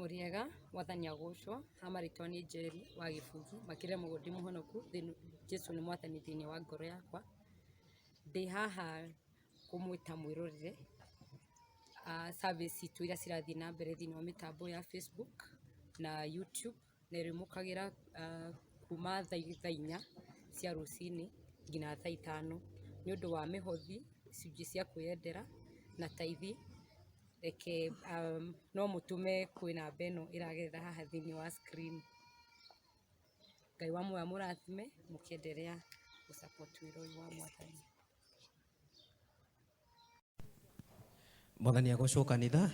Mũrĩega, Mwathani agocwo, ha marĩtwa nĩ Njeri wa Gĩbugi, makĩria mũno ndĩ mũhonoku, Jesũ nĩ Mwathani thĩinĩ wa ngoro yakwa. Ndĩ haha kũmwĩta mwĩrorere service citũ iria cirathiĩ na mbere thĩinĩ wa mĩtambo ya Facebook na YouTube, na ĩrĩmũkagĩra kuma thaa 4 cia rũcinĩ nginya thaa 5, nĩ ũndũ wa mĩhothi, icunjĩ cia kwĩyendera na taithi. Reke no mũtũme kwĩ namba ĩno ĩragerera haha thĩinĩ wa screen. Ngai wa muoyo amũrathime mũkĩenderea gũ support wĩra ũyũ wa Mwathani. Mwathani agocwo kanitha.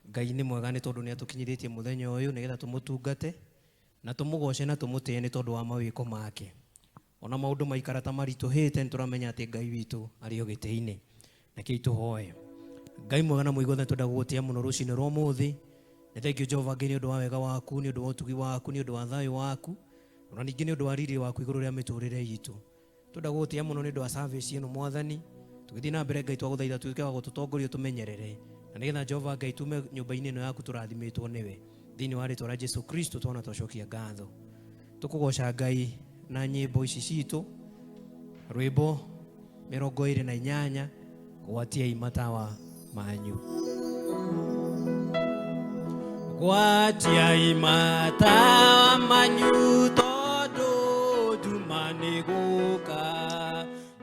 Ngai nĩ mwega nĩ tondũ nĩ atũkinyithĩtie mũthenya ũyũ nĩgetha tũmũtungate na tũmũgoce na tũmũtĩe nĩ tondũ wa mawĩko make. Ona maũndũ maikara ta maritũhĩte nĩ tũramenya atĩ Ngai witũ arĩ o gĩtĩ-inĩ. Rekei tũhoe. Ngai mwega na mũigua tha twenda gũgũtĩa mũno rũcinĩ rwa ũmũthĩ. Nĩ thengiũ Jehova Ngai nĩ ũndũ wa wega waku, nĩ ũndũ wa ũtugi waku, nĩ ũndũ wa thayũ waku, ona ningĩ nĩ ũndũ wa riri waku igũrũ rĩa mĩtũrĩre itũ. Twenda gũgũtĩa mũno nĩ ũndũ wa service ĩno Mwathani. Tũgĩthiĩ na mbere Ngai twagũthaitha tuĩke wa gũtũtongoria ũtũmenyerere. Na nĩgetha Jehova Ngai tume nyũmba-inĩ ĩno yaku tũrathimĩtwo nĩwe. Thĩinĩ wa rĩtwa rĩa Jesu Kristo twana twacokia ngatho. Tũkũgoca Ngai na nyĩmbo ici citũ. Rwĩmbo 28, gwatiai matawa manyu. Gwatiai matawa manyu tondũ nduma nĩ gũka.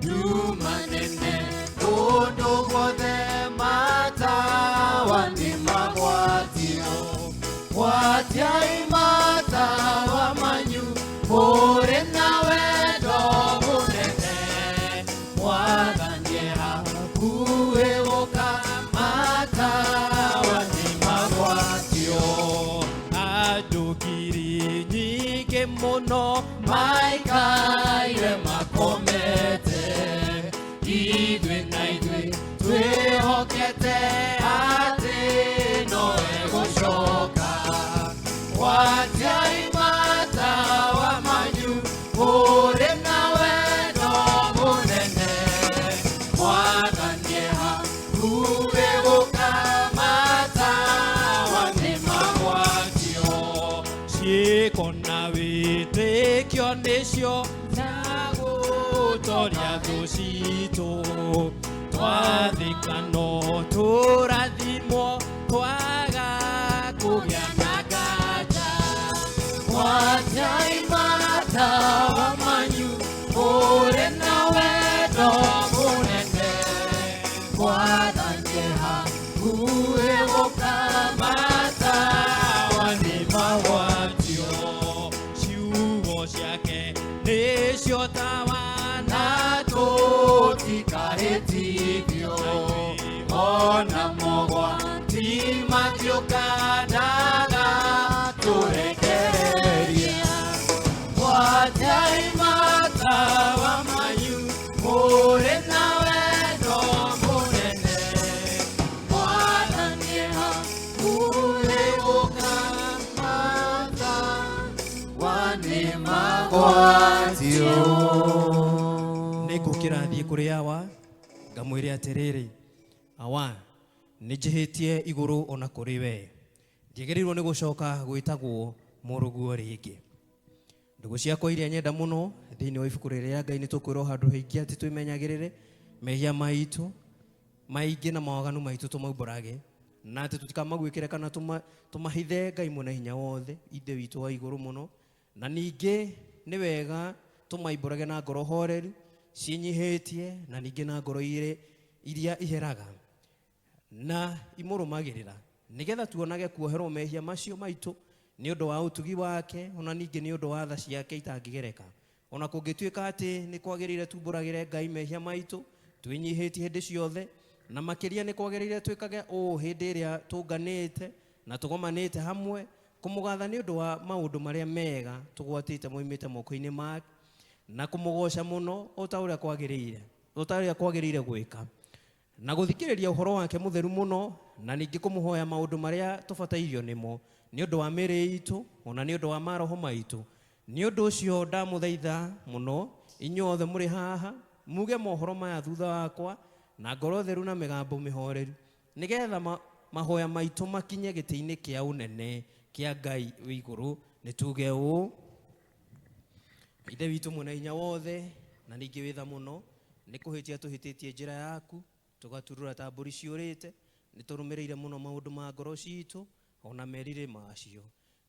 Nduma nene kũndũ guothe matawa nĩ magwatio. Gwatiai matawa manyu mũrĩ na wendo mũnene. Mwathani e hakuhĩ gũka, matawa nĩ magwatio. Andũ ngiri nyingĩ mũno maikaire makomete, ithuĩ na ithuĩ twĩhokete atĩ no egũcoka. Gwatiai matawa manyu mũrĩ na wendo mũnene. Mwathani e hakuhĩ gũka, matawa nĩ magwatio. Ciĩko na wĩtĩkio nĩcio gũtoria thũ citũ. Twathĩka no tũrathimwo, twaga kũgĩa na nganja. Gwatiai matawa manyu mũrĩ na wendo mũnene. Mwathani e hakuhĩ gũka, matawa nĩ magwatio. Ciugo ciake nĩcio tawa na tũtikahĩtithio. Ona mogwati mangĩũka ndaga tũrekereria. Gwatiai matawa manyu mũrĩ na wendo mũnene. Mwathani e hakuhĩ gũka, matawa nĩ magwatio. Nĩ ngũkĩra thiĩ kũrĩ awa ngamwĩre atĩrĩrĩ, awa, nĩ njĩhĩtie igũrũ ona kũrĩ we, ndiagĩrĩirwo nĩ gũcoka gwĩtagwo mũrũguo rĩngĩ. Ndũgũ ciakwa iria nyenda mũno thĩinĩ wa ibuku rĩrĩa rĩa Ngai nĩ tũkwĩrwo handũ haingĩ atĩ twĩmenyagĩrĩre mehia maitũ maingĩ na mawaganu maitũ tũmaumbũrage, na atĩ tũtikamaguĩkĩre kana tũmahithe Ngai mwene hinya wothe, Ithe witũ wa igũrũ mũno. Na ningĩ nĩ wega tũmaimbũrage na ngoro horeru ciĩnyihĩtie, na ningĩ na ngoro iria iheraga na imũrũmagĩrĩra, nĩgetha tuonage kuoherwo mehia macio maitũ nĩ ũndũ wa ũtugi wake, ona ningĩ nĩ ũndũ wa tha ciake itangĩgereka. Ona kũngĩtuĩka atĩ nĩ kwagĩrĩire tumbũragĩre Ngai mehia maitũ twĩnyihĩtie hĩndĩ ciothe, na makĩria nĩ kwagĩrĩire twĩkage ũũ hĩndĩ ĩrĩa tũnganĩte na tũgomanĩte hamwe kũmũgatha nĩ ũndũ wa maũndũ marĩa mega tũgwatĩte moimĩte moko-inĩ make, na kũmũgoca mũno o ta ũrĩa kwagĩrĩire, o ta ũrĩa kwagĩrĩire gwĩka, na gũthikĩrĩria ũhoro wake mũtheru mũno, na ningĩ kũmũhoya maũndũ marĩa tũbatairio nĩmo nĩ ũndũ wa mĩĩrĩ itũ ona nĩ ũndũ wa maroho maitũ. Nĩ ũndũ ũcio ndamũthaitha mũno inyuothe mũrĩ haha muge mohoro maya thutha wakwa na ngoro theru na mĩgambo mĩhoreru, nĩgetha Mahoya maitũ makinye gĩtĩ-inĩ kĩa ũnene kĩa Ngai wĩ igũrũ. Nĩ tuge ũũ: Ithe witũ mwene hinya wothe na ningĩ wĩ tha mũno, nĩ kũhĩtia tũhĩtĩtie njĩra yaku, tũgaturura ta mbũri ciũrĩte. Nĩ tũrũmĩrĩire mũno maũndũ ma ngoro citũ ona merirĩ macio.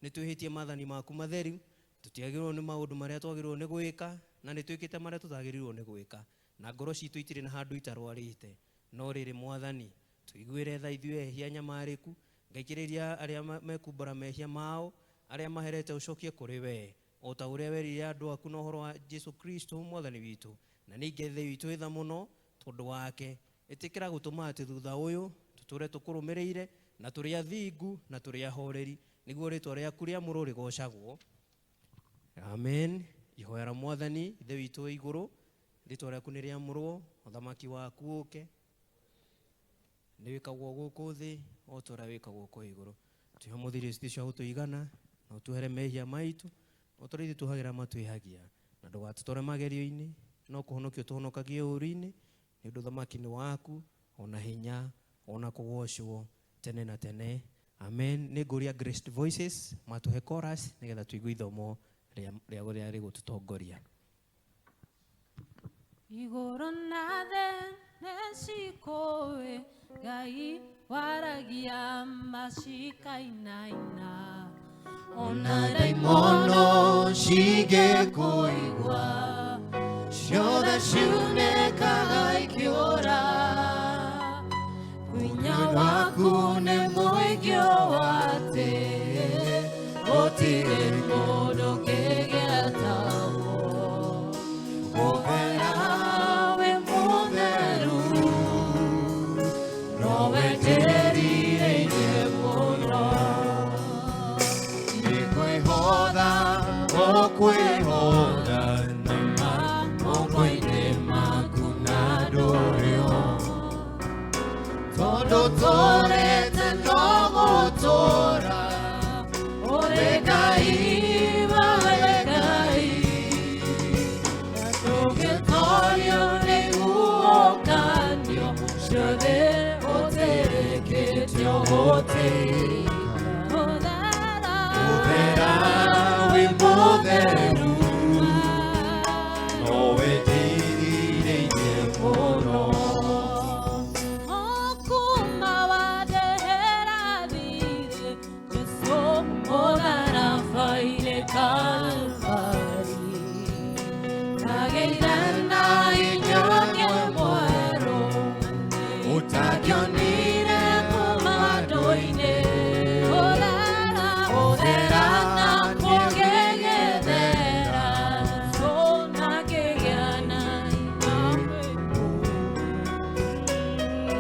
Nĩ twĩhĩtie maathani maku matheru, tũtiagĩrĩirwo nĩ maũndũ marĩa twagĩrĩirwo nĩ gwĩka, na nĩ twĩkĩte marĩa tũtagĩrĩirwo nĩ gwĩka, na ngoro citũ itirĩ na handũ itarwarĩte. No rĩrĩ Mwathani, tũiguĩre tha ithuĩ ehia nyamarĩku, ngaikĩrĩria arĩa mekumbũra mehia mao, arĩa maherete ũcokie kũrĩ we, o ta ũrĩa werire andũ aku na ũhoro wa Jesu Kristo Mwathani witũ. Na ningĩ Ithe witũ wĩ tha mũno tondũ wake, ĩtĩkĩra gũtũma atĩ thutha ũyũ tũtũre tũkũrũmĩrĩire na tũrĩ athingu na tũrĩ ahoreri, nĩguo rĩtwa rĩaku rĩamũrwo rĩgocagwo. Amen. Ihoera Mwathani Ithe witũ wĩ igũrũ, rĩtwa rĩaku nĩ rĩamũrwo, ũthamaki waku ũke, nĩ wĩkagwo gũkũ thĩ o ta ũrĩa wĩkagwo kũu igũrũ. Tũhe ũmũthĩ irio citũ cia gũtũigana, na ũtuohere mehia maitũ o ta ũrĩa ithuĩ tuohagĩra matwĩhagia, na ndũgatũtware magerio-inĩ, no kũhonokia ũtũhonokagie ũũru-inĩ, nĩ ũndũ ũthamaki nĩ waku, ona hinya, ona kũgocwo tene na tene. Amen. Nĩ ngũria Grace Voices matũhe chorus nĩgetha tũigue ithomo rĩa rĩa rĩgũtũtongoria. Igũrũ na thĩ nĩcikũĩ Ngai waragia macikainaina, ona ndaimono cingĩkũigua ciothe ciunĩkaga ikĩũra. Hinya waku nĩ mũingĩ ũũ atĩ gũtirĩ mũndũ ũngĩgĩa taguo. Mũthera wĩ mũtheru, nowe ndĩrirĩirie mũno. Nĩkwĩhotha ũkwĩhotha na moko-inĩ maku na ndũrĩo, tondũ tũrĩte no gũtũra. Ũrĩ Ngai we Ngai, na ndũngĩtorio nĩ guokanio ciothe ũtĩrĩkĩtio gũtĩka. Mũthera wĩ mũtheru, nowe ndĩrirĩirie mũno. Okuma wandehera thirĩ, Jesũ mũtharaba-inĩ Kalvari. Ndagĩire na hinya mwerũ ũtangĩonire kuma andũ-inĩ. Ũthera na kũngĩgĩthera, Jesũ nakĩgĩa na hinya.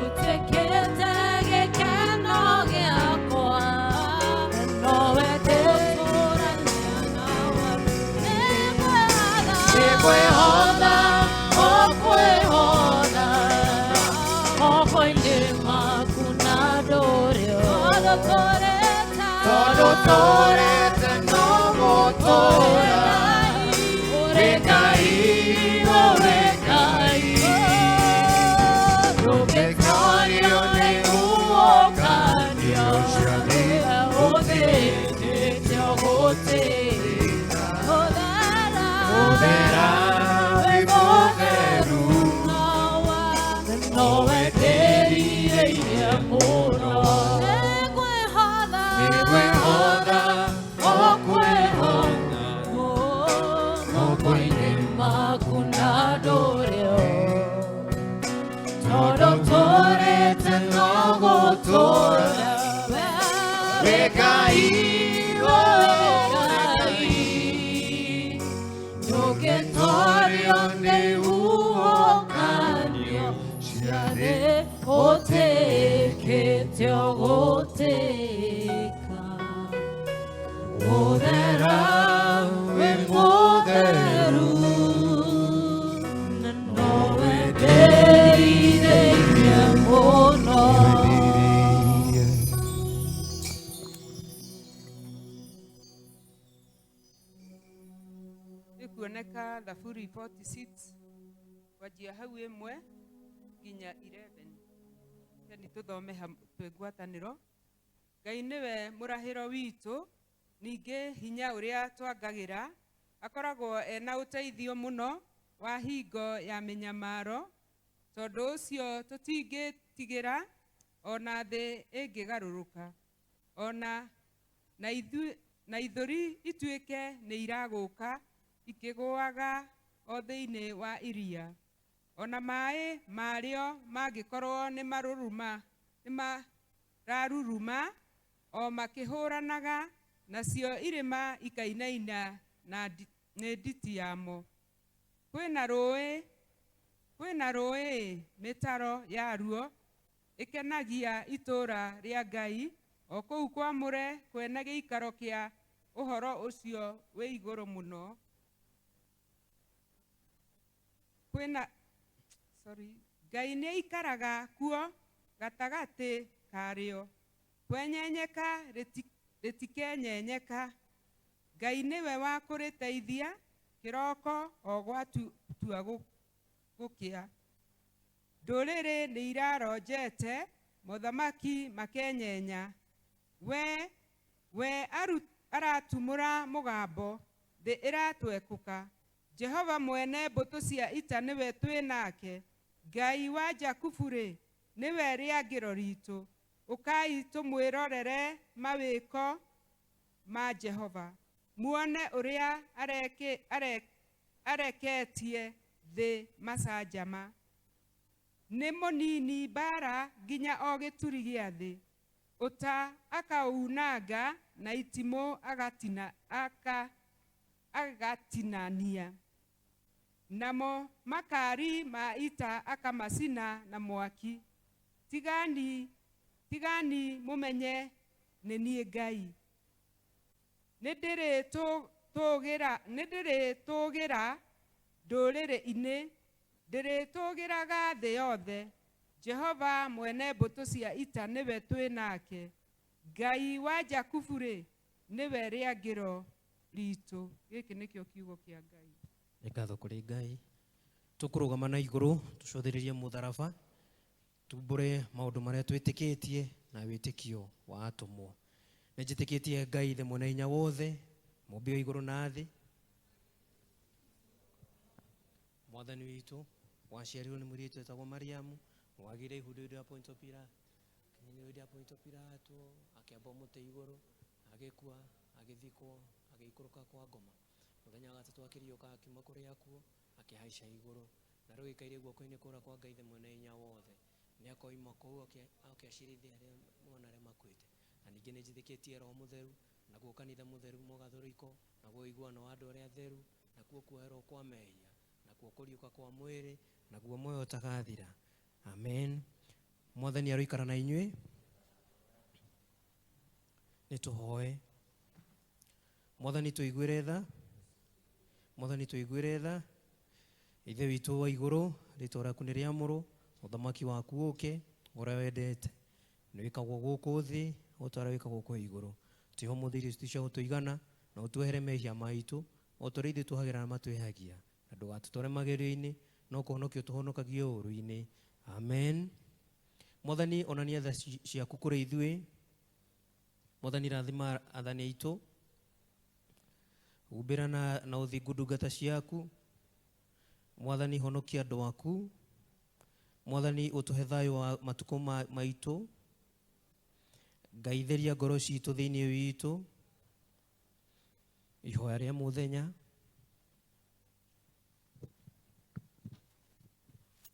Ũtuĩkĩte gĩkeno gĩakwa, nowe ndĩtũragia nawe. Nĩkwĩhotha ũkwĩhotha moko-inĩ maku na ndũrĩo, tondũ tũrĩte no gũtũra. Ũrĩ Ngai, ũrĩ Ngai, Ndũngĩtorio nĩ guokanio ciothe ũthĩnĩtio gũtĩka. Mũthera wĩ mũtheru, nowe ndĩrirĩirie mũno. Nĩkwĩhotha ũkwĩhotha moko-inĩ maku na ndũrĩo, tondũ tũrĩte no gũtũra. Wĩ Ngai, Ũrĩ Ngai, ndũngĩtorio nĩ guokanio ciothe ũtĩkĩtio gũtĩka. Mũthera wĩ mũtheru, na nowe ndĩrirĩirie mũno. Ĩkuoneka Thaburi 46 kwanjia hau 1 nginya 11. Ni tũthome twĩ ngwatanĩro. Ngai nĩwe mũrahĩro witũ, ningĩ hinya ũrĩa twangagĩra, akoragwo ena ũteithio mũno wa hingo ya mĩnyamaro, tondũ ũcio tũtingĩtigĩra ona thĩ ĩngĩgarũrũka, ona na ithũri ituĩke nĩ iragũka ikĩgũaga o thĩinĩ wa iria, ona maĩ marĩo mangĩkorwo nĩ mararuruma o makĩhũranaga, nacio irĩma ikainaina na nĩ nditi yamo. Kwĩna rũĩ mĩtaro yaruo ĩkenagia itũũra rĩa Ngai, o kũu kwamũre kwene gĩikaro kĩa ũhoro ũcio wĩ igũrũ mũno. Kwĩna sorry, Ngai nĩaikaraga kuo gatagatĩ karĩo, kwenyenyeka rĩtikenyenyeka. Ngai nĩwe wa kũrĩteithia kĩroko o gwatua gũkĩa. Ndũrĩrĩ nĩ iraronjete, mothamaki makenyenya. We aratumũra mũgambo, thĩ ĩratwekũka. Jehova mwene mbũtũ cia ita nĩwe twĩ nake. Ngai wa Jakubu-rĩ, nĩwe rĩangĩro ritũ. Ũkai tũmwĩrorere mawĩko ma Jehova, muone ũrĩa areketie thĩ macanjama. Nĩ mũnini mbara nginya o gĩturi gĩa thĩ, ũta akaunanga na itimũ agatinania, namo makari ma ita akamacina na mwaki. Tigani mũmenye nĩ niĩ Ngai. Nĩndĩrĩtũũgĩra ndũrĩrĩ-inĩ, ndĩrĩtũũgĩraga thĩ yothe. Jehova mwene mbũtũ cia ita nĩwe twĩ nake. Ngai wa Jakubu-rĩ, nĩwe rĩangĩro ritũ. Gĩkĩ nĩkĩo kiugo kĩa Ngai. Nĩ ngatho kũrĩ Ngai. Tũkũrũgama na igũrũ tũcũthĩrĩrie mũtharaba, tumbũre maũndũ marĩa twĩtĩkĩtie na wĩtĩkio wa atũmwo. Nĩ njĩtĩkĩtie Ngai Ithe mwene hinya wothe, mũmbi wa igũrũ na thĩ, Mwathani witũ waciarirwo nĩ mũirĩtu wetagwo Mariamu, wagĩire ihu rĩu rĩa Ponto Pilato, rĩu rĩa Ponto Pilato, akĩambwo mũtĩ igũrũ, agĩkua, agĩthikwo, agĩikũrũka kwa ngoma. Mũthenya wa gatatũ akĩriũka akiuma kũrĩ akuũ, akĩhaica igũrũ, na rĩu aikaire guoko-inĩ kũrĩa kwa Ngai Ithe mwene hinya wothe. Nĩ akoima kũu oke acirithie arĩa mona arĩa makuĩte. Na ningĩ nĩ njĩtĩkĩtie Roho Mũtheru, naguo kanitha mũtheru mũgathũrĩko, naguo ũiguano wa andũ arĩa atheru, nakuo kuoherwo kwa mehia, nakuo kũriũka kwa mwĩrĩ, naguo muoyo ũtagathira. Amen. Mwathani aroikara na inyuĩ. Nĩ tũhoe. Mwathani tũiguĩre tha. Mwathani tũiguĩre tha. Ithe witũ wa igũrũ, rĩtwa rĩaku nĩ rĩamũrwo, ũthamaki waku ũke, ũrĩa wendete nĩ wĩkagwo gũkũ thĩ o ta ũrĩa wĩkagwo kũu igũrũ. Tũhe ũmũthĩ irio citũ cia gũtũigana, na ũtuohere mehia maitũ o ta ũrĩa ithuĩ tuohagĩra arĩa matwĩhagia, na ndũgatũtware magerio-inĩ, no kũhonokia ũtũhonokagie ũũru-inĩ. Amen. Mwathani onania tha ciaku kũrĩ ithuĩ. Mwathani rathima athani aitũ, humbĩra na ũthingu ndungata ciaku. Mwathani honokia andũ aku. Mwathani ũtũhe thayũ wa matukũ maitũ. Ngai theria ngoro citũ thĩinĩ witũ. Ihoya rĩa mũthenya.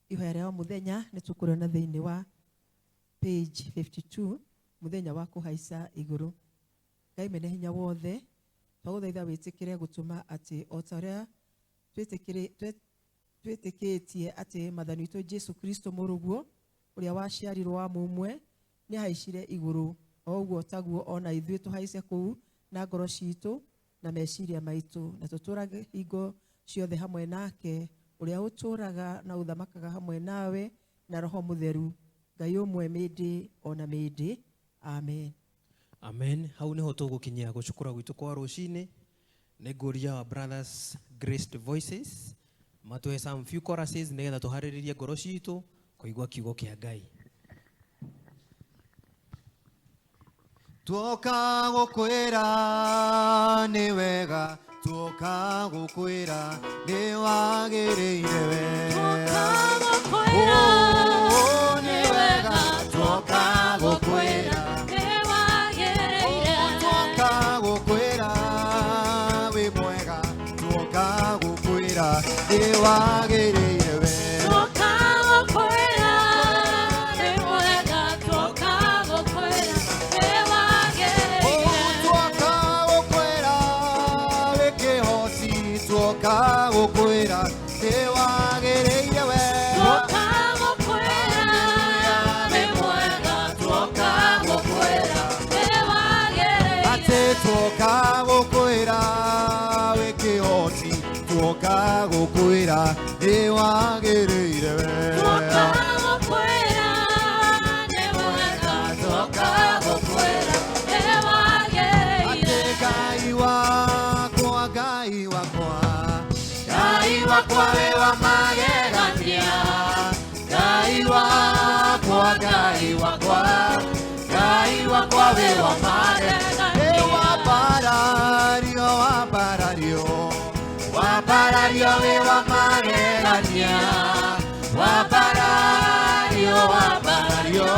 Ihoya rĩa mũthenya nĩ tũkũrĩona thĩinĩ wa page 52, mũthenya wa kũhaica igũrũ. Ngai mwene hinya wothe, twagũthaitha wĩtĩkĩre gũtũma atĩ o ta ũrĩa twĩtĩkĩtie atĩ Mwathani witũ Jesu Kristo mũrũguo ũrĩa waciarirwo wa mũmwe nĩ ahaicire igũrũ, o ũguo taguo ona ithuĩ tũhaice kũu na ngoro citũ na meciria maitũ, na tũtũũrage hingo ciothe hamwe nake, ũrĩa ũtũũraga na ũthamakaga hamwe nawe na Roho Mũtheru, Ngai ũmwe mĩndĩ ona mĩndĩ. Amen. Amen. Hau niho tũgũkinyia gũcukũra gwitũ kwa rũcinĩ. Nĩ ngũria our brothers Graced Voices matũhe some few choruses nĩgetha tũharĩrĩrie ngoro citũ kũigua kiugo kĩa Ngai. Tuoka gũkwĩra nĩ wega, tuoka gũkwĩra nĩ wagĩrĩire we. Oh, nĩ wega, tuoka gũkwĩra, tuoka gũkwĩra wĩ mwega, tuoka gũkwĩra nĩ wagĩrĩire we. Tuoka gũkwĩra wĩ kĩhoti, tuoka gũkwĩra nĩ wagĩrĩire we. Atĩ tuoka gũkwĩra wĩ kĩhoti, tuoka gũkwĩra nĩ wagĩrĩire we. Atĩ Ngai wakwa, Ngai wakwa, Ngai wakwa wĩ wa magegania, Ngai wakwa, Ngai wakwa, Ngai wakwa wĩ wa magegania. Wambarario, wambarario, wambarario wĩ wa magegania, wambarario, wambarario,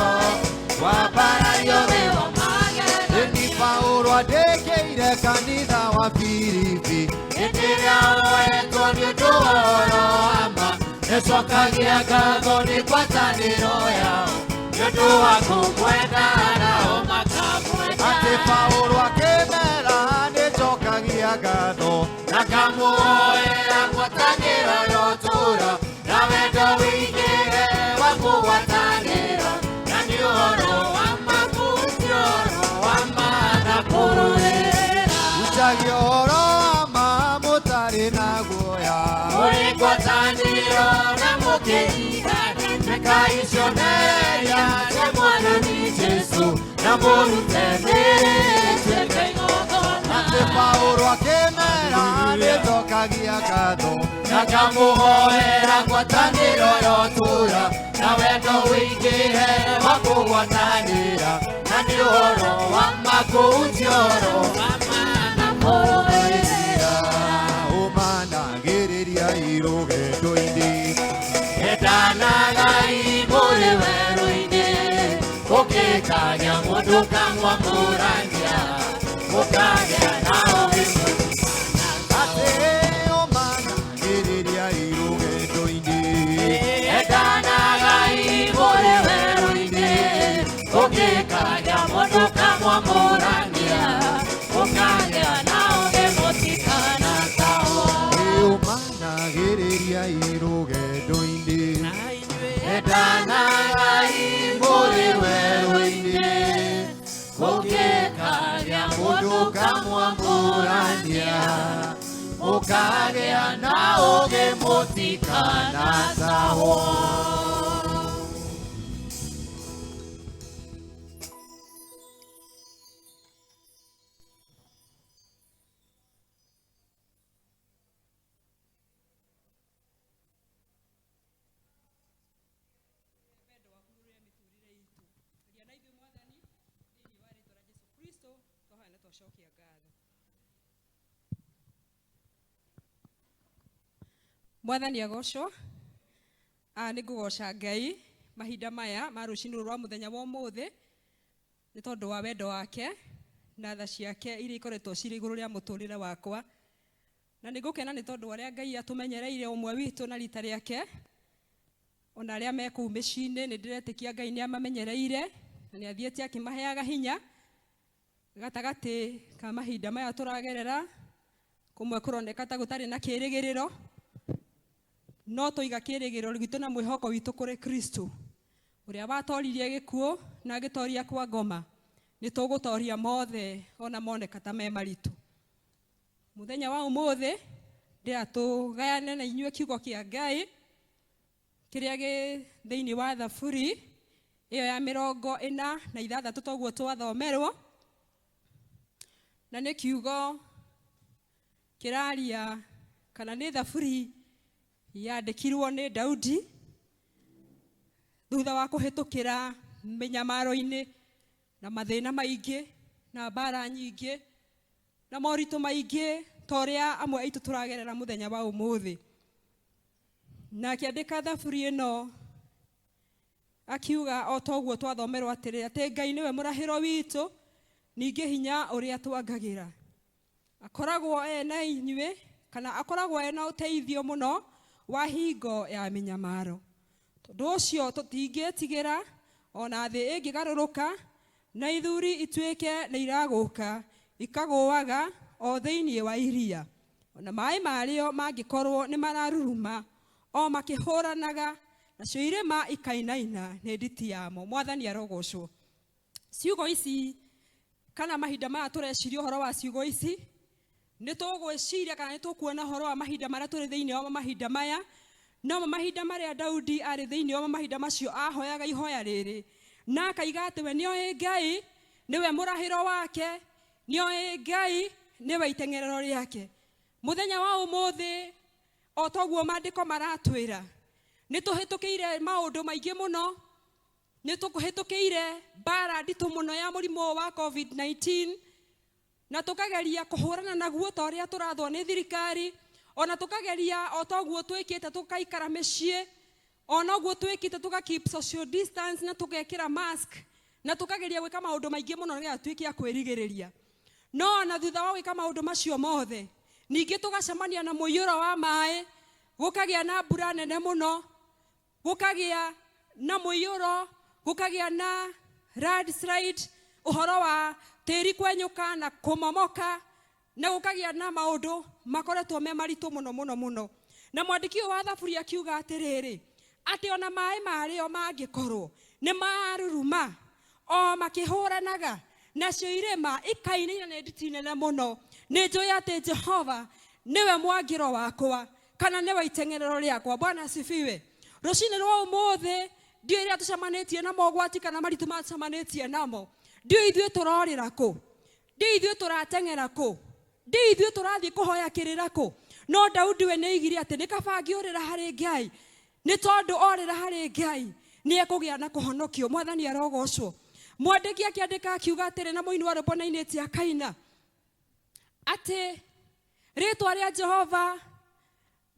wambarario wĩ wa magegania. Nĩ Paulo andĩkĩire kanitha wa Filipi, hĩndĩ ĩrĩa oetwo nĩ ũndũ wa ũhoro wa ma, nĩcokagia ngatho nĩ ngwatanĩro yao nĩ ũndũ wa kũmwenda nao makamwenda. Atĩ Paulo akĩmera nĩnjokagia ngatho na ngamuoera ngwatanĩro ya ũtũũro na wendo wĩingĩhe wa kũgwatanĩra, na nĩ ũhoro wa ma kũhunjia ũhoro wa ma na kũrũĩrĩra. Hunjagia ũhoro wa ma mũtarĩ na guoya, mũrĩ ngwatanĩro na mũkĩnyitana, tuĩkai cionereria cia Mwathani Jesũ na mũrute mĩĩrĩ ĩtuĩke igongona. Atĩ Paulo akĩmera nĩnjokagia ngatho na ngamũhoera ngwatanĩro ya ũtũũro na wendo wĩingĩhe wa kũgwatanĩra, na nĩ ũhoro wa ma kũhunjia ũhoro wa ma na kũrũĩrĩra. Ũmanagĩrĩria rũgendo-inĩ, endanagai mũrĩ werũ-inĩ, ũkĩkagĩa mũndũ kamwamũrania, mũkagĩa na ũũgĩ. Atĩ ũmanagĩrĩria rũgendo-inĩ, endanagai mũrĩ werũ-inĩ, ũkĩkagĩa mũndũ kamwamũrania, mũkagĩa na ũũgĩ mũtikanatahwo. Ũmanagĩrĩria rũgendo-inĩ, endanagai mũrĩ werũ-inĩ, ũkĩkagĩa mũndũ kamwamũrania, mũkagĩa na ũũgĩ mũtikanatahwo. Mwathani agocwo. Nĩ ngũgoca Ngai mahinda maya ma rũcinĩ rũrũ rwa mũthenya wa ũmũthĩ nĩ tondũ wa wendo wake na tha ciake iria ikoretwo cirĩ igũrũ rĩa mũtũrĩre wakwa, na nĩ ngũkena nĩ tondũ wa ũrĩa Ngai atũmenyereire ũmwe witũ na rita rĩake, ona arĩa me kũu mĩciĩ-inĩ nĩ ndĩretĩkia Ngai nĩ amamenyereire na nĩ athiĩte akĩmaheaga hinya gatagatĩ ka mahinda maya tũragerera, kũmwe kũroneka ta gũtarĩ na kĩrĩgĩrĩro, no tũiga kĩrĩgĩrĩro gitũ na mwĩhoko witũ kũrĩ Kristo ũrĩa watoririe gĩkuũ na agĩtoria kwa ngoma. Nĩ tũgũtoria mothe ona moneka ta me maritũ. Mũthenya wa ũmũthĩ ndĩra tũgayane na inyuĩ kiugo kĩa Ngai kĩrĩa gĩ thĩinĩ wa Thaburi ĩyo ya 46 toguo twathomerwo, na nĩ kiugo kĩraria kana nĩ Thaburi yandĩkirwo nĩ Daudi thutha wa kũhĩtũkĩra mĩnyamaro-inĩ na mathĩna maingĩ. Na mbara nyingĩ na moritũ maingĩ ta ũrĩa amwe aitũ tũragerera mũthenya wa ũmũthĩ. Na akĩandĩka thaburi ĩno akiuga o ta ũguo twathomerwo atĩrĩ, atĩ Ngai nĩwe mũrahĩro witũ, ningĩ hinya ũrĩa twangagĩra. Akoragwo ena inyuĩ kana akoragwo ena ũteithio mũno wa hingo ya mĩnyamaro. Tondũ ũcio tũtingĩtigĩra ona thĩ ĩngĩgarũrũka na ithuri ituĩke nĩ iragũka ikagũaga o thĩinĩ wa iria. Ona maĩ marĩo mangĩkorwo nĩ mararuruma o makĩhũranaga, nacio irĩma ikainaina nĩ nditi yamo. Mwathani arogocwo. Ciugo ici kana mahinda maya tũreciria ũhoro wa ciugo ici, nĩ tũgwĩciria kana nĩ tũkuona ũhoro wa mahinda marĩa tũrĩ thĩinĩ wa mahinda maya. No mahinda marĩa Daudi arĩ thĩinĩ wa mahinda macio ahoyaga ihoya rĩrĩ na akaiga atĩ we nĩoĩ Ngai nĩwe mũrahĩro wake, nĩoĩ Ngai nĩwe iteng'erero rĩake. Mũthenya wa ũmũthĩ o toguo maandĩko maratwĩra, nĩ tũhĩtũkĩire maũndũ maingĩ mũno, nĩ tũhĩtũkĩire mbara nditũ mũno ya mũrimũ wa COVID-19, na tũkageria kũhũrana naguo ta ũrĩa tũrathwo nĩ thirikari, ona tũkageria o toguo twĩkĩte tũkaikara mĩciĩ, ona ũguo twĩkĩte tũka keep social distance na tũgekĩra mask na tũkageria gwĩka maũndũ maingĩ mũno nĩgetha tuĩke a kwĩrigĩrĩria. No ona thutha wa gwĩka maũndũ macio mothe, ningĩ tũgacemania na mũiyũro wa maĩ, gũkagĩa na mbura nene mũno, gũkagĩa na mũiyũro, gũkagĩa na landslide, ũhoro wa tĩri kwenyũka na kũmomoka, na gũkagĩa na maũndũ makoretwo me maritũ mũno mũno mũno. Na mwandĩki ũyũ wa thaburi akiuga atĩrĩrĩ, atĩ ona maĩ marĩo mangĩkorwo nĩ maruruma o makĩhũranaga, nacio irĩma ikainaina nĩ nditi nene mũno, nĩ njũĩ atĩ Jehova nĩwe mwangĩro wakwa kana nĩwe iteng'erero rĩakwa. Bwana asifiwe. Rũcinĩ rwa ũmũthĩ ndiũĩ rĩrĩa tũcemanĩtie na mogwati kana maritũ macemanĩtie namo, ndiũĩ ithuĩ tũrorĩra kũ, ndiũĩ ithuĩ tũrateng'era kũ, ndiũĩ ithuĩ tũrathiĩ kũhoya kĩrĩra kũ. No Daudi we nĩaigire atĩ nĩ kaba angĩũrĩra harĩ Ngai, nĩ tondũ orĩra harĩ Ngai nĩ ekũgĩa na kũhonokio. Mwathani arogocwo. Mwandĩki akĩandĩka akiuga atĩrĩ na mũini wa rwĩmbo nainĩte akaina atĩ rĩtwa rĩa Jehova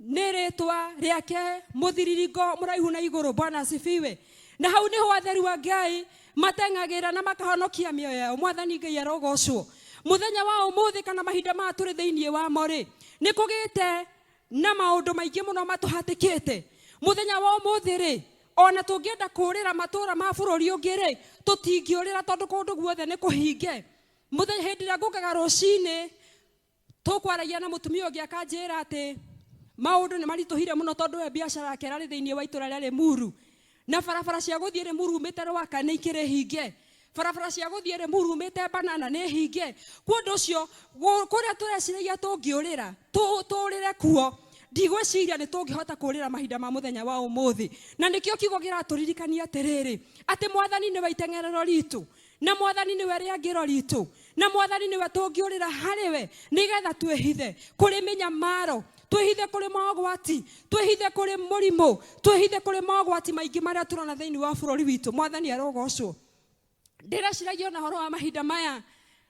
nĩ rĩtwa rĩake mũthiriringo mũraihu na igũrũ. Bwana asifiwe. Na hau nĩho atheru a Ngai mateng'agĩra na makahonokia mĩoyo yao. Mwathani Ngai arogocwo. Mũthenya wa ũmũthĩ kana mahinda maya tũrĩ thĩinĩ wamo rĩ, nĩ kũgĩte na maũndũ maingĩ mũno matũhatĩkĩte. Mũthenya wa ũmũthĩ rĩ, ona tũngĩenda kũũrĩra matũũra ma bũrũri ũngĩ rĩ, tũtingĩũrĩra tondũ kũndũ guothe nĩ kũhinge. Mũthenya hĩndĩ ĩrĩa ngũkaga rũcinĩ, tũkwaragia na mũtumia ũngĩ akanjĩra atĩ maũndũ nĩ maritũhire mũno tondũ we biacara yake ĩrarĩ thĩinĩ wa itũũra rĩa Limuru, na barabara cia gũthiĩ Limuru umĩte Rwaka nĩ ikĩrĩ hinge, barabara cia gũthiĩ Limuru umĩte Banana nĩ hinge. Kwa ũndũ ũcio kũrĩa tũreciragia tũngĩũrĩra tũũrĩre kuo, ndigwĩciria nĩ tũngĩhota kũũrĩra mahinda ma mũthenya wa ũmũthĩ. Na nĩkĩo kiugo kĩratũririkania atĩrĩrĩ, atĩ Mwathani nĩwe iteng'erero ritũ, na Mwathani nĩwe rĩangĩro ritũ, na Mwathani nĩwe tũngĩũrĩra harĩ we nĩgetha twĩhithe kũrĩ mĩnyamaro, twĩhithe kũrĩ mogwati, twĩhithe kũrĩ mũrimũ, twĩhithe kũrĩ mogwati maingĩ marĩa tũrona thĩinĩ wa bũrũri witũ. Mwathani arogocwo. Ndĩreciragia ona ũhoro wa mahinda maya,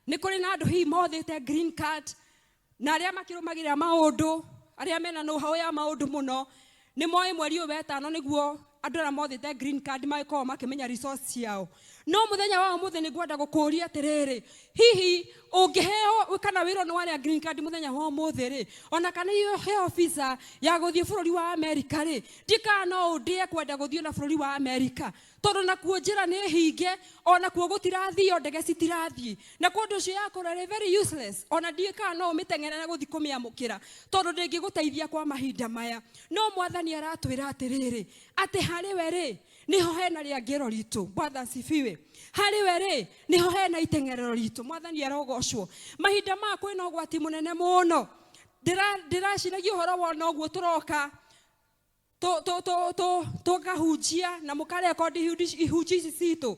nĩ kũrĩ na andũ hihi mothĩte green card, na arĩa makĩrũmagĩrĩra maũndũ, arĩa mena know-how ya maũndũ mũno, nĩ moĩ mweri ũyũ wetano nĩguo andũ arĩa mothĩte green card magĩkorwo makĩmenya resource ciao. No mũthenya wa ũmũthĩ nĩ ngwenda gũkũria atĩrĩrĩ, hihi ũngĩheo kana wĩrwo nĩ warĩa green card mũthenya wa ũmũthĩ rĩ, ona kana ũheo visa ya gũthiĩ bũrũri wa Amerika rĩ, ndikana no ũndĩe kwenda gũthiĩ na bũrũri wa Amerika, tondũ nakuo njĩra nĩ hinge, ona kuo gũtirathio, ndege citirathiĩ, na kwa ũndũ ũcio yakorwo ĩrĩ very useless. Ona ndiũĩ kana no ũmĩteng'ere na gũthiĩ kũmĩamũkĩra, tondũ ndĩngĩgũteithia kwa mahinda maya. No Mwathani aratwĩra atĩrĩrĩ, atĩ harĩ we rĩ nĩho hena rĩangĩro ritũ. Bwana asifiwe. Harĩ we rĩ nĩho hena iteng'erero ritũ. Mwathani arogocwo. Mahinda maya kwĩna ũgwati mũnene mũno. Ndĩraciragia ũhoro wa ona ũguo tũroka tũkahunjia na mũkarekondi ihunjio ici citũ.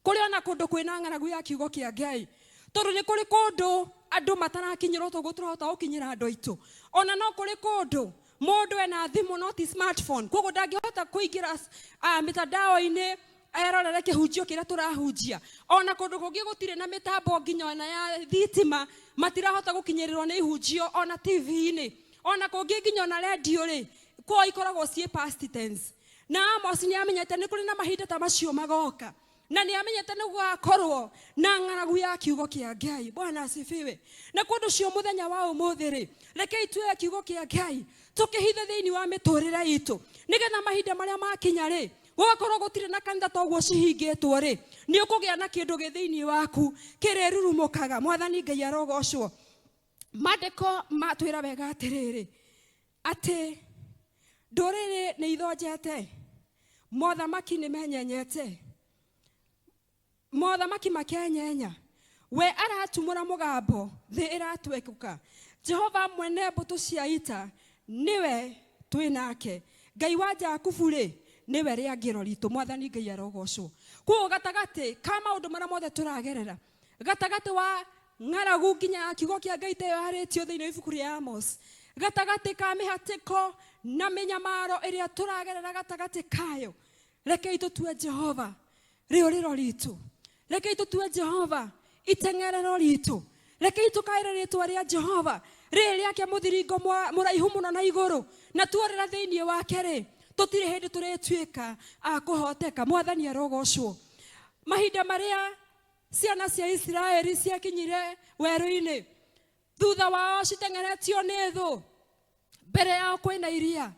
Kũrĩ ona kũndũ kwĩna ng'aragu ya kiugo kĩa Ngai, tondũ nĩ kũrĩ kũndũ andũ matarakinyĩrwo toguo tũrahota gũkinyĩra andũ aitũ. Ona no kũrĩ kũndũ mũndũ ena thimũ no ti smartphone, koguo ndangĩhota kũingĩra mĩtandao-inĩ erorere kĩhunjio kĩrĩa tũrahunjia. Ona kũndũ kũngĩ gũtirĩ na mĩtambo nginya ona ya thitima, matirahota gũkinyĩrĩrwo nĩ ihunjio ona TV-inĩ, ona kũngĩ nginya ona redio rĩ, kwao ikoragwo ciĩ past tense. Na Amos nĩ amenyete nĩ kũrĩ na mahinda ta macio magoka, na nĩ amenyete nĩ gũgakorwo na ng'aragu ya kiugo kĩa Ngai. Bwana asifiwe. Na kũndũ cio mũthenya wa ũmũthĩ rĩ, rekei tuoe kiugo kĩa Ngai tũkĩhithe thĩinĩ wa mĩtũrĩre itũ, nĩgetha mahinda marĩa makinya rĩ, gũgakorwo gũtirĩ na kanitha toguo cihingĩtwo rĩ, nĩ ũkũgĩa na kĩndũ gĩ thĩinĩ waku kĩrĩrurumũkaga. Mwathani Ngai arogocwo. Maandĩko matwĩra wega atĩrĩrĩ, atĩ ndũrĩrĩ nĩ ithonjete, mothamaki nĩ menyenyete, mothamaki makenyenya, we aratumũra mũgambo, thĩ ĩratwekũka. Jehova mwene mbũtũ cia ita nĩwe twĩ nake, Ngai wa Jakubu rĩ nĩwe rĩangĩro ritũ. Mwathani Ngai arogocwo. Koguo gatagatĩ ka maũndũ marĩa mothe tũragerera, gatagatĩ wa ng'aragu nginya ya kiugo kĩa Ngai ta ĩyo yarĩtio thĩinĩ wa ibuku rĩa Amos, gatagatĩ ka mĩhatĩko na mĩnyamaro ĩrĩa tũragerera gatagatĩ kayo, rekei tũtue Jehova rĩũrĩro ritũ, rekei tũtue Jehova iteng'erero ritũ, rekei tũkaĩre rĩtwa rĩa Jehova rĩrĩ rĩake mũthiringo mũraihu mũno na igũrũ, na tuorĩra thĩinĩ wake rĩ, tũtirĩ hĩndĩ tũrĩtuĩka a kũhoteka. Mwathani arogocwo. Mahinda marĩa ciana cia Isiraeli ciakinyire werũ-inĩ, thutha wao citeng'eretio nĩ thũ, mbere yao kwĩna iria,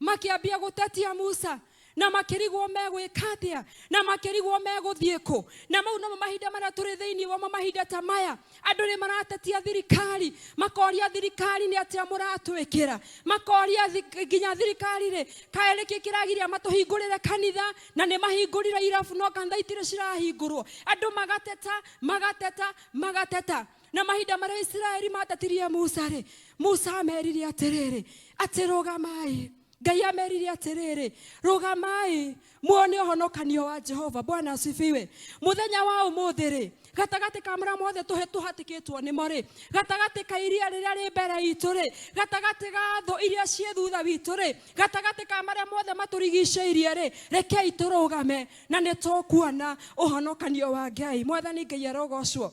makĩambia gũtetia Musa, na makĩrigwo megwĩka atĩa, na makĩrigwo megũthiĩ kũ. Na mau nomo mahinda marĩa tũrĩ thĩinĩ wamo, mahinda ta maya andũ nĩ maratetia thirikari, makoria thirikari nĩ atĩa mũratwĩkĩra, makoria nginya thirikari rĩ, kaĩ nĩkĩ kĩragiria matũhingũrĩre kanitha, na nĩ mahingũrire irabu no kanitha itirĩ cirahingũrwo. Andũ magateta, magateta, magateta. Na mahinda marĩa Isiraeli matetirie Musa rĩ, Musa amerire atĩrĩrĩ, atĩ rũgamai. Ngai amerire atĩrĩrĩ, rũgamai muone ũhonokanio wa Jehova. Bwana asifiwe. Mũthenya wa ũmũthĩ rĩ, gatagatĩ ka marĩa mothe tũhatĩkĩtwo nĩmo rĩ, gatagatĩ ka iria rĩrĩa rĩ mbere itũ rĩ, gatagatĩ ga thũ iria ciĩ thutha witũ rĩ, gatagatĩ ka marĩa mothe matũrigicĩirie rĩ, rekei tũrũgame na nĩ tũkuona ũhonokanio wa Ngai. Mwathani Ngai arogocwo.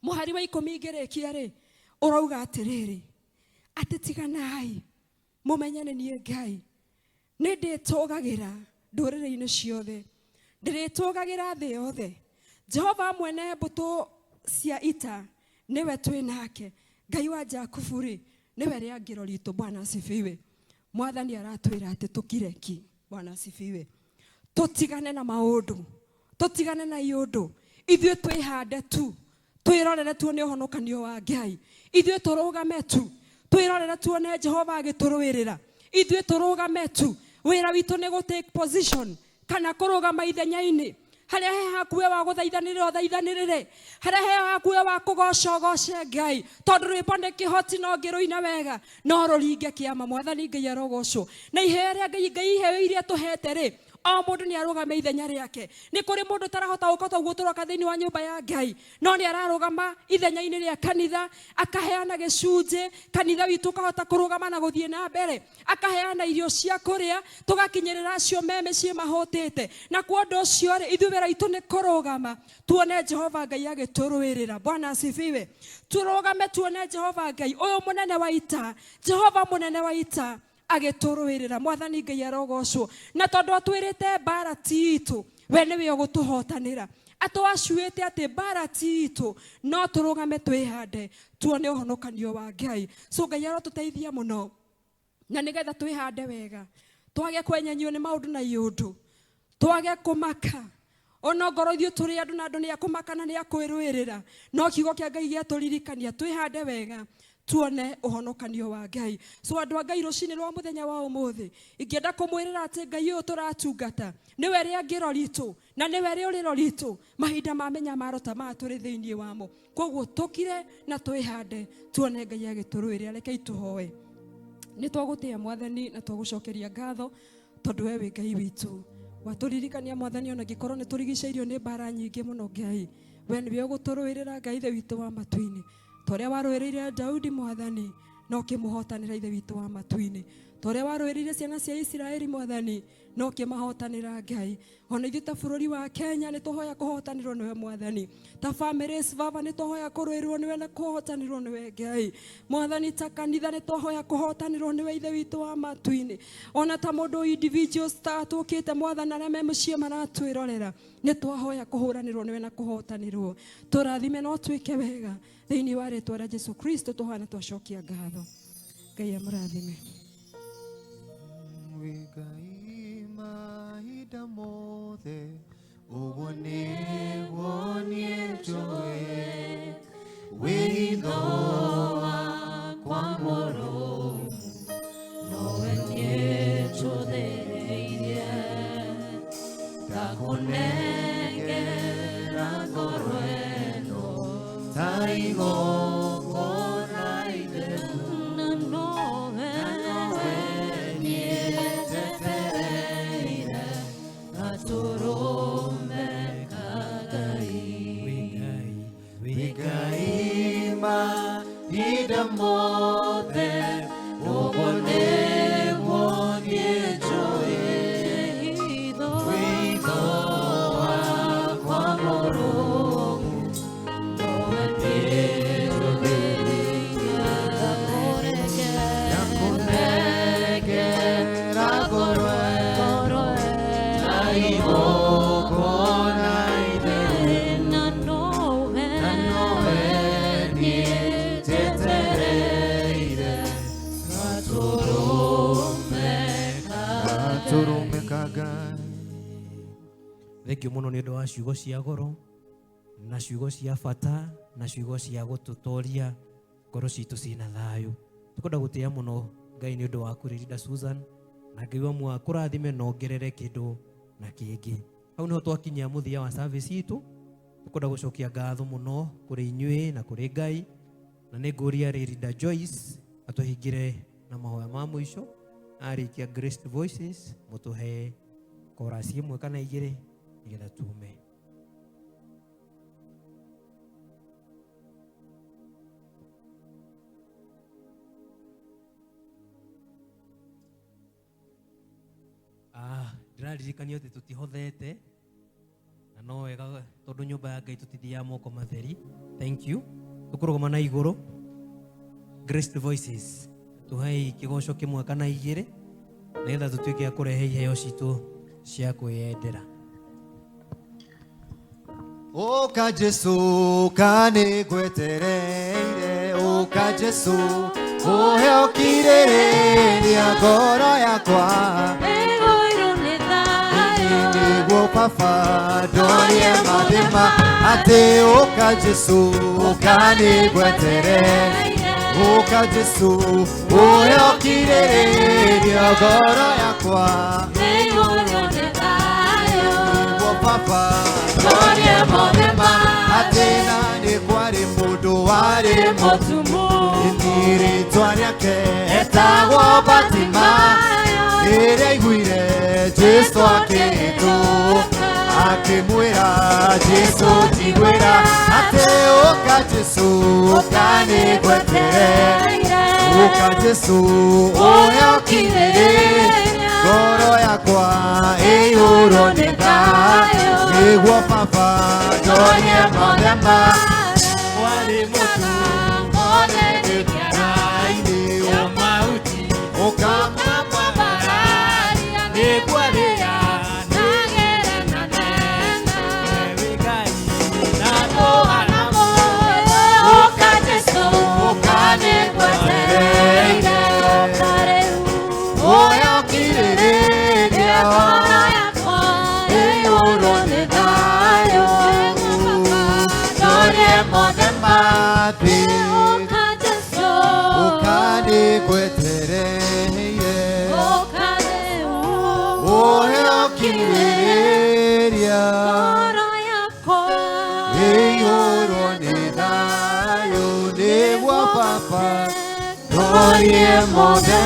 Mũhari wa 10 ngĩrĩkia rĩ, ũrauga atĩrĩrĩ, atĩ tiganai mũmenye nĩ niĩ Ngai, nĩ ndĩtũgagĩra ndũrĩrĩ-inĩ ciothe, ndĩrĩtũgagĩra thĩ yothe. Jehova mwene mbũtũ cia ita nĩwe twĩ nake, Ngai wa Jakubu rĩ nĩwe rĩangĩro ritũ. Bwana asifiwe. Mwathani aratwĩra atĩ tũkire ki. Bwana asifiwe. Tũtigane na maũndũ, tũtigane na iũndũ, ithuĩ twĩhande tu, twĩrorere tuone ũhonokanio wa Ngai, ithuĩ tũrũgame tu, twĩrorere tuone Jehova agĩtũrũĩrĩra, ithuĩ tũrũgame tu. Wĩra witũ nĩ gũ take position kana kũrũgama ithenya-inĩ harĩa he hakuhĩ wa gũthaithanĩrĩra ũthaithanĩrĩre, harĩa he hakuhĩ wa kũgoca ũgoce Ngai, tondũ rwĩmbo nĩ kĩhoti no ngĩrũina wega no rũringe kĩama. Mwathani Ngai arogocwo. Na iheo rĩa Ngai, Ngai iheo iria tũhete rĩ, o mũndũ nĩ arũgame ithenya rĩake. Nĩ kũrĩ mũndũ ũtarahota gũka toguo tũroka thĩinĩ wa nyũmba ya Ngai, no nĩ ararũgama ithenya-inĩ rĩa kanitha, akaheana gĩcunjĩ, kanitha witũ ũkahota kũrũgama na gũthiĩ na mbere, akaheana irio cia kũrĩa, tũgakinyĩrĩra acio me mĩciĩ mahũtĩte. Na kwa ũndũ ũcio rĩ, ithuĩ wĩra witũ nĩ kũrũgama tuone Jehova Ngai agĩtũrũĩrĩra. Bwana asifiwe. Tũrũgame tuone Jehova Ngai ũyũ mũnene wa ita, Jehova mũnene wa ita agĩtũrũĩrĩra. Mwathani Ngai arogocwo. Na tondũ atwĩrĩte mbara ti itũ, we nĩwe ũgũtũhotanĩra. Atwacuĩte atĩ mbara ti itũ, no tũrũgame twĩhande tuone ũhonokanio wa Ngai. So Ngai arotũteithia mũno, na nĩgetha twĩhande wega, twage kwenyenyio nĩ maũndũ na iũndũ, twage kũmaka. Ona ngorwo ithuĩ tũrĩ andũ na andũ nĩ akũmaka na nĩ akwĩrũĩrĩra, no kiugo kĩa Ngai gĩatũririkania twĩhande wega tuone ũhonokanio wa Ngai. So andũ a Ngai, rũcinĩ rwa mũthenya wa ũmũthĩ ingĩenda kũmwĩrĩra atĩ Ngai ũyũ tũratungata nĩwe rĩangĩro ritũ na nĩwe rĩũrĩro ritũ mahinda ma mĩnyamaro ta maya tũrĩ thĩinĩ wamo. Koguo tũkire na twĩhande tuone Ngai agĩtũrũĩrĩra. Rekei tũhoe. Nĩ twagũtĩĩa Mwathani na twagũcokeria ngatho tondũ we wĩ Ngai witũ. Watũririkania Mwathani ona ngĩkorwo nĩ tũrigicĩirio nĩ mbara nyingĩ mũno Ngai, we nĩwe ũgũtũrũĩrĩra Ngai Ithe witũ wa matu-inĩ. Ta ũrĩa warũĩrĩire Daudi Mwathani na ũkĩmũhotanĩra Ithe witũ wa matu-inĩ. Ta ũrĩa warũĩrĩire ciana cia Isiraeli Mwathani no kĩmahotanĩra Ngai. Ona ithuĩ ta bũrũri wa Kenya nĩ tũhoya kũhotanĩrwo nĩwe Mwathani. Ta families Baba nĩ tũhoya kũrũĩrĩrwo nĩwe na kũhotanĩrwo nĩwe Ngai. Mwathani ta kanitha nĩ tũhoya kũhotanĩrwo nĩwe Ithe witũ wa matu-inĩ. Ona ta mũndũ individuals ta tũkĩte Mwathani arĩa me mũciĩ maratwĩrorera nĩ twahoya kũhũranĩrwo nĩwe na kũhotanĩrwo. Tũrathime no twĩke wega thĩinĩ wa rĩtwa rĩa Jesu Kristo tũhoya na twacokia ngatho. Ngai amũrathime. Wĩ Ngai mahinda mothe ũguo nĩguo niĩ njũĩ wĩitho wakwa mũrũmu Nowe niĩ njũthĩrĩirie ndakũnengera ngoro ĩno ta igongona itheru na nowe niĩ njetereire gatũrũme ka Ngai. Wĩ Ngai, wĩ Ngai mahinda mothe ũguo nĩguo niĩ njũĩ Wĩitho wĩitho wakwa mũrũmu nowe niĩ njũthĩrĩirie ndakũnengera ngoro ngoro ta igongona itheru na nowe na nowe niĩ njetereire gatũrũme ka gatũrũme ka Ngai. Thengiũ mũno nĩ ũndũ wa ciugo cia goro na ciugo cia bata na ciugo cia gũtũtoria ngoro citũ ciĩna thayũ. Tũkwenda gũtĩĩa mũno Ngai nĩ ũndũ waku Ririda Susan, na Ngai wa muoyo akũrathime na ongerere kĩndũ na kĩngĩ. Hau nĩho twakinyia mũthia wa service itũ. Tũkwenda gũcokia ngatho mũno kũrĩ inyuĩ na kũrĩ Ngai, na nĩ ngũria Ririda Joyce atũhingĩre na mahoya ma mũico. Arĩkia Grace Voices mũtũhe chorus ĩmwe kana igĩrĩ nĩgetha tume. Ndĩraririkanio atĩ tũtihothete na no wega tondũ nyũmba ya Ngai tũtithiaga moko matheri. Thank you. Tũkũrũgama na igũrũ. Grace Voices tũhei kĩgoco kĩmwe kana igĩrĩ nĩgetha tũtuĩke a kũrehe iheo citũ cia kwĩyendera. Ũka Jesu ũka nĩngwetereire ũka Jesu ũhe ũkirĩrĩria ngoro yakwa Ĩgũirwo nĩ thayũ nĩguo baba ndorie mathĩma atĩ ũka Jesu ũka nĩngwetereire ũka Jesu ũhe ũkirĩrĩria ngoro yakwa Ĩgũirwo nĩ thayũ nĩguo baba ndorie mathĩma atĩ na nĩ kwarĩ mũndũ warĩ mũtumumu rĩtwa rĩake etagwo Batimayo rĩrĩa aiguire Jesu akĩtwo akĩmwĩra Jesu njiguĩra atĩ ũka Jesu ũka nĩngwetereire ũka Jesu ũhe ũkirĩrĩria ngoro yakwa ĩiyũrwo nĩ thayũ nĩguo baba ndorie mathema Warĩ mũtu wa mauti ũka nĩkwarĩra wĩ Ngai na tũhana Ũka Jesu ũka nĩngwetereire ũka rĩu ũhe ũkirĩrĩria ngoro yakwa ĩiyũrwo nĩ thayũ ndorie mothe mathĩ Ũka Jesu ũka nĩngwetereire ũka rĩu ũhe ũkirĩrĩria ngoro yakwa ĩiyũrwo nĩ thayũ nĩguo baba ndorie mothe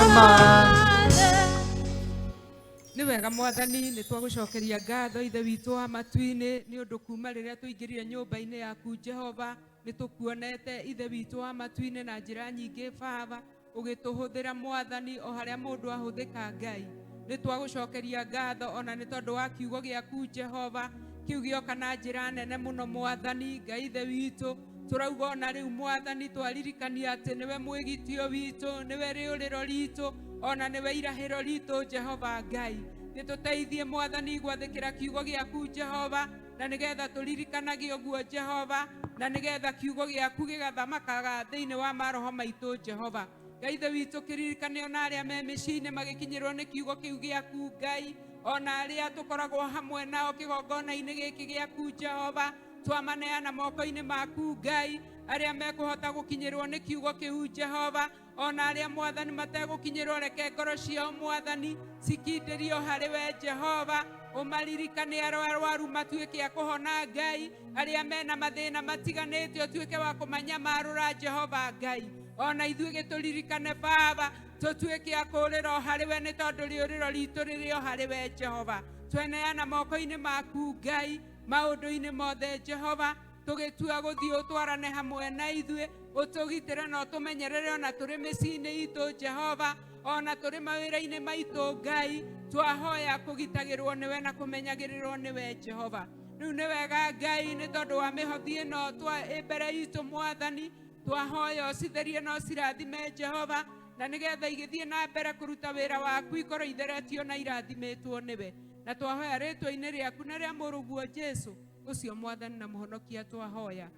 Nĩ wega Mwathani nĩ twagũcokeria ngatho Ithe witũ wa matu-inĩ nĩ ũndũ kuma rĩrĩa tũingĩrire nyũmba-inĩ yaku Jehova nĩ tũkuonete Ithe witũ wa matu-inĩ na njĩra nyingĩ Baba. Ũgĩtũhũthĩra Mwathani o harĩa mũndũ ahũthĩka Ngai. Nĩ twagũcokeria ngatho ona nĩ tondũ wa kiugo gĩaku Jehova, kĩu gĩoka na njĩra nene mũno Mwathani Ngai Ithe witũ. Tũrauga ona rĩu Mwathani twaririkania atĩ nĩwe mwĩgitio witũ, nĩwe rĩũrĩro ritũ, ona nĩwe irahĩro ritũ Jehova Ngai. Gĩtũteithie Mwathani gwathĩkĩra kiugo gĩaku Jehova, na nĩgetha tũririkanage ũguo Jehova, na nĩgetha kiugo gĩaku gĩgathamakaga thĩinĩ wa maroho maitũ Jehova. Ngai Ithe witũ kĩririkane ona arĩa me mĩciĩ-inĩ magĩkinyĩrwo nĩ kiugo kĩu gĩaku Ngai, ona arĩa tũkoragwo hamwe nao kĩgongona-inĩ gĩkĩ gĩaku Jehova, twamaneana moko-inĩ maku Ngai, arĩa mekũhota gũkinyĩrwo nĩ kiugo kĩu Jehova, ona arĩa Mwathani mategũkinyĩrwo, reke ngoro ciao Mwathani cikindĩrio harĩ we Jehova. Ũmaririkane arĩa arwaru matuĩke a kũhona Ngai, arĩa mena mathĩna matiganĩte ũtuĩke wa kũmanyamarũra Jehova Ngai. Ona ithuĩ gĩtũririkane Baba, tũtuĩke a kũũrĩra o harĩ we, nĩ tondũ rĩũrĩro ritũ rĩrĩ o harĩ we Jehova. Tweneana moko-inĩ maku Ngai maũndũ-inĩ mothe Jehova, tũgĩtua gũthiĩ ũtwarane hamwe na ithuĩ, ũtũgitĩre na ũtũmenyerere ona tũrĩ mĩciĩ-inĩ itũ Jehova, ona tũrĩ mawĩra-inĩ maitũ Ngai. Twahoya kũgitagĩrwo nĩwe na kũmenyagĩrĩrwo nĩwe Jehova. Rĩu nĩ wega Ngai, nĩ tondũ wa mĩhothi ĩno twa ĩ mbere itũ Mwathani, twahoya ũcitherie na ũcirathime Jehova, na nĩgetha igĩthiĩ na mbere kũruta wĩra waku ikorwo itheretio na irathimĩtwo nĩwe. Na twahoya rĩtwa-inĩ rĩaku na rĩa mũrũguo Jesu, ũcio Mwathani na Mũhonokia twahoya.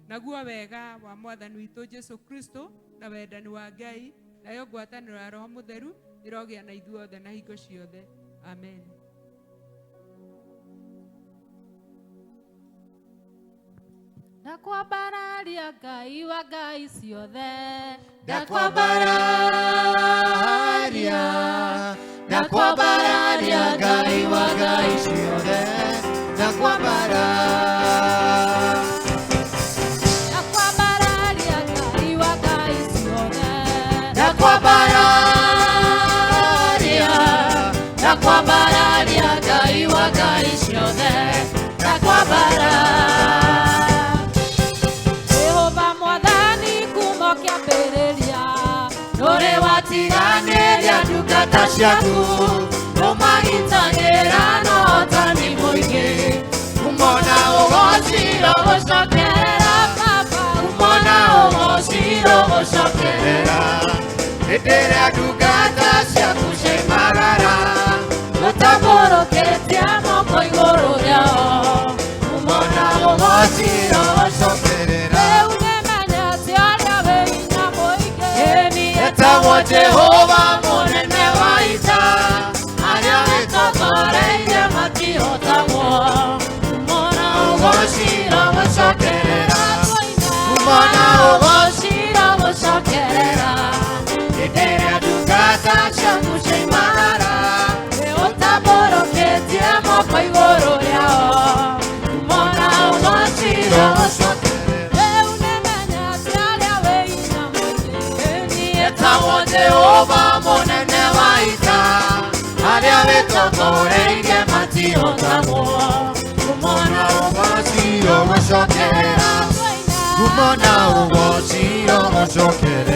Naguo wega wa Mwathani witũ Jesu Kristo na wendani wa Ngai nayo ngwatanĩro ya Roho Mũtheru ĩrogĩa na ithuothe na hingo ciothe. Amen. Ndakwambararia Ngai wa ngai ciothe, Ndakwambararia, ndakwambararia Ngai wa ngai ciothe, ndakwambara. Ndakwambararia Ngai wa ngai ciothe, Ndakwambararia, ndakwambararia Ngai wa ngai ciothe, ndakwambara. Jehova Mwathani kuma kĩambĩrĩria, Ndũrĩ watiganĩria ndungata ciaku, ũmagitagĩra na ũhotani mũingĩ. Umona ũgocirwo gũcokerera Baba, umona ũgocirwo gũcokerera. Hĩndĩ ĩrĩa ndungata ciaku ciaimagara, ũtambũrũkĩtie moko igũrũ rĩao, umona ũgocirwo gũcokerera. Rĩu nĩmenyete ũrĩa wĩ hinya mũingĩ, Etagwo Jehova mũnene wa ita, arĩa wĩtongoreirie matihotagwo. Umona ũgocirwo gũcokerera, umona ũgocirwo gũcokerera. Hĩndĩ ĩrĩa ndungata ciaku ciaimagara, ũtambũrũkĩtie moko igũrũ rĩao, umona ũgocirwo gũcokerera. Rĩu nĩmenyete ũrĩa wĩ hinya mũingĩ, Etagwo Jehova mũnene wa ita, arĩa wĩtongoreirie matihotagwo. Umona ũgocirwo gũcokerera, umona ũgocirwo gũcokerera.